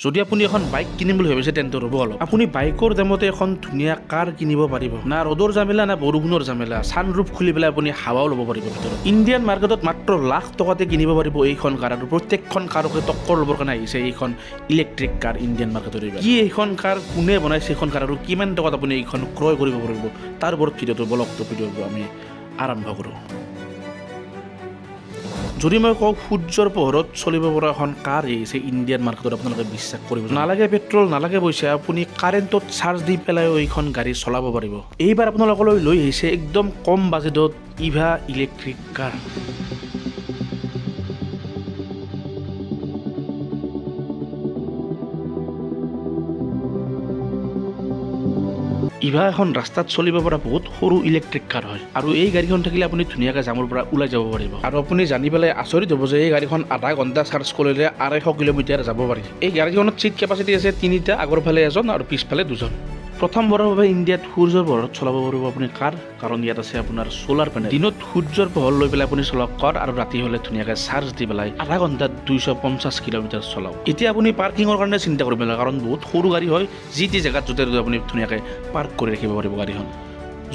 যদি আপুনি এখন বাইক কিনিম বুলি ভাবিছে তেন্তে ৰ'ব অলপ। আপুনি বাইকৰ দামতে এখন ধুনীয়া কাৰ কিনিব পাৰিব। না ৰ'দৰ জামেলা না বৰষুণৰ জামেলা, ছানৰুফ খুলি পেলাই আপুনি হাৱাও ল'ব পাৰিব ভিতৰত। ইণ্ডিয়ান মাৰ্কেটত মাত্ৰ লাখ টকাতে কিনিব পাৰিব এইখন কাৰ আৰু প্ৰত্যেকখন কাৰকে টক্কৰ ল'বৰ কাৰণে আহিছে এইখন ইলেক্ট্ৰিক কাৰ ইণ্ডিয়ান মাৰ্কেটত। এইবাৰ কি এইখন কাৰ, কোনে বনাইছে এইখন কাৰ আৰু কিমান টকাত আপুনি এইখন ক্ৰয় কৰিব পাৰিব তাৰ ওপৰত ভিডিঅ'টো বলক, তো ভিডিঅ'টো আমি আৰম্ভ কৰোঁ। যদি মই কওঁ সূৰ্যৰ পোহৰত চলিব পৰা এখন কাৰ আহিছে ইণ্ডিয়ান মাৰ্কেটত, আপোনালোকে বিশ্বাস কৰিব নালাগে। পেট্ৰল নালাগে পইচা, আপুনি কাৰেণ্টত চাৰ্জ দি পেলাইও এইখন গাড়ী চলাব পাৰিব। এইবাৰ আপোনালোকলৈ লৈ আহিছে একদম কম বাজেটত ইভা ইলেক্ট্ৰিক কাৰ। ইভা এখন ৰাস্তাত চলিব পৰা বহুত সৰু ইলেক্ট্ৰিক কাৰ হয় আৰু এই গাড়ীখন থাকিলে আপুনি ধুনীয়াকৈ জামৰ পৰা ওলাই যাব পাৰিব। আৰু আপুনি জানি পেলাই আচৰিত হ'ব যে এই গাড়ীখন আধা ঘণ্টা চাৰ্জ কৰিলে 250 কিলোমিটাৰ যাব পাৰি। এই গাড়ীখনত চিট কেপাচিটি আছে 3টা, আগৰ ফালে এজন আৰু পিছফালে দুজন। প্ৰথমবাৰৰ বাবে ইণ্ডিয়াত সূৰ্যৰ পোহৰত চলাব পাৰিব আপুনি কাৰ, কাৰণ ইয়াত আছে আপোনাৰ চ'লাৰ পেনেল। দিনত সূৰ্যৰ পোহৰ লৈ পেলাই আপুনি চলাওক কাৰ আৰু ৰাতি হ'লে ধুনীয়াকৈ চাৰ্জ দি পেলাই আধা ঘণ্টাত 250 কিলোমিটাৰ চলাওক। এতিয়া আপুনি পাৰ্কিঙৰ কাৰণে চিন্তা কৰিব নালাগে, কাৰণ বহুত সৰু গাড়ী হয়, যি টি জেগাত য'তে ত'তে আপুনি ধুনীয়াকৈ পাৰ্ক কৰি ৰাখিব পাৰিব গাড়ীখন।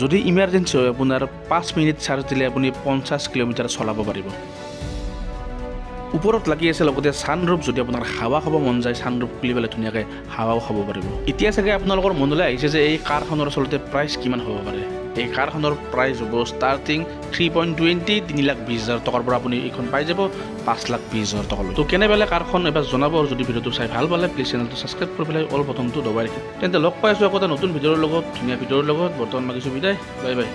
যদি ইমাৰ্জেঞ্চি হয় আপোনাৰ 5 মিনিট চাৰ্জ দিলে আপুনি 50 কিলোমিটাৰ চলাব পাৰিব। ওপৰত লাগি আছে লগতে ছানৰুফ, যদি আপোনাৰ হাৱা খাব মন যায় ছানৰুফ খুলি পেলাই ধুনীয়াকৈ হাৱাও খাব পাৰিব। এতিয়া চাগে আপোনালোকৰ মনলৈ আহিছে যে এই কাৰখনৰ আচলতে প্ৰাইচ কিমান হ'ব পাৰে। এই কাৰখনৰ প্ৰাইচ হ'ব ষ্টাৰ্টিং 3.20, 3,20,000 টকাৰ পৰা আপুনি এইখন পাই যাব 5,20,000 টকালৈ। তো কেনে পালে কাৰখন এবাৰ জনাব, আৰু যদি ভিডিঅ'টো চাই ভাল পালে প্লিজ চেনেলটো ছাবস্ক্ৰাইব কৰি পেলাই অল বটনটো দবাই ৰাখিব। তেন্তে লগ পাই আছোঁ আকৌ এটা নতুন ভিডিঅ'ৰ লগত, ধুনীয়া ভিডিঅ'ৰ লগত। বৰ্তমান মাগিছোঁ বিদায়, বাই বাই।